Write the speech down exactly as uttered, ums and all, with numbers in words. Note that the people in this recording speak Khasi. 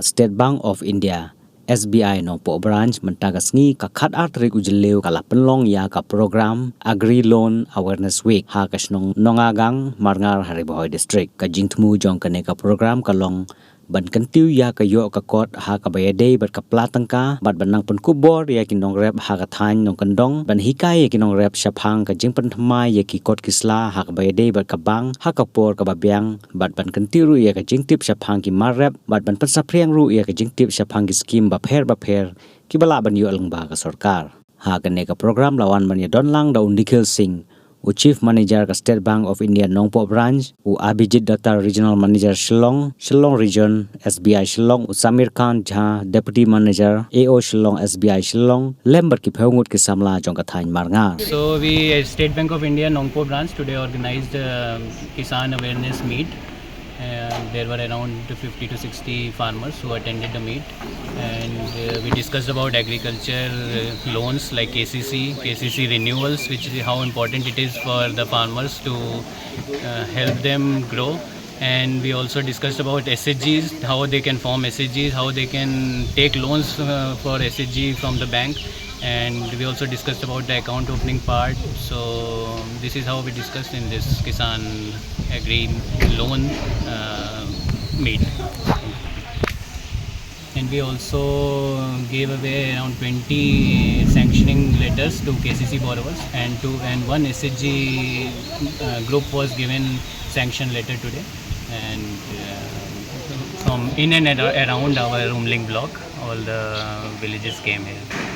State Bank of India, S B I Nongpoh Branch, mynta ka sngi ka khatar tarik u Jylliew ka la pynlong ïa ka program Agri Loan Awareness Week ha ka shnong Nongagang, Marngar, ha Ri Bhoi District. Ka jingthmu jong kane ka program ka long ban kyntiew ïa ka ïoh ka kot ha kaba ïadei bad ka pla tyngka, bad ban nang pynkup bor ïa ki nongrep ha ka thaiñ Nongkyndong, ban hikai ïa ki nongrep shaphang ka jingpynthymmai ïa ki kot ki sla ha kaba ïadei bad ka bank ha ka por kaba biang, bad ban kyntiew ruh ïa ka jingtip shaphang ki mar rep, bad ban pynsaphriang ruh ïa ka jingtip shaphang ki skim bapher bapher kiba lah ban ïoh lyngba ka sorkar. Ha kane ka program la wan ban ïadon lang da u Nikhil Singh, u Chief Manager ka State Bank of India Nongpoh Branch, u Abhijit Datta, Regional Manager Shillong, Shillong Region, S B I Shillong, u Samir Khan Jha, Deputy Manager, A O Shillong, S B I Shillong, lem bad ki phew ngut ki samla jong ka thaiñ Marngar. So we at State Bank of India Nongpoh Branch today organized a Kisan Awareness Meet. Uh, there were around fifty to sixty farmers who attended the meet, and uh, we discussed about agriculture uh, loans like K C C, K C C renewals, which is how important it is for the farmers to uh, help them grow. And we also discussed about S H Gs, how they can form S H Gs, how they can take loans uh, for S H G from the bank. And we also discussed about the account opening part. So this is how we discussed in this Kisan Agri Loan uh, Meet. And we also gave away around twenty sanctioning letters to K C C borrowers, and to and one S H G uh, group was given sanction letter today. And uh, from in and ar- around our Umling block, all the villages came here.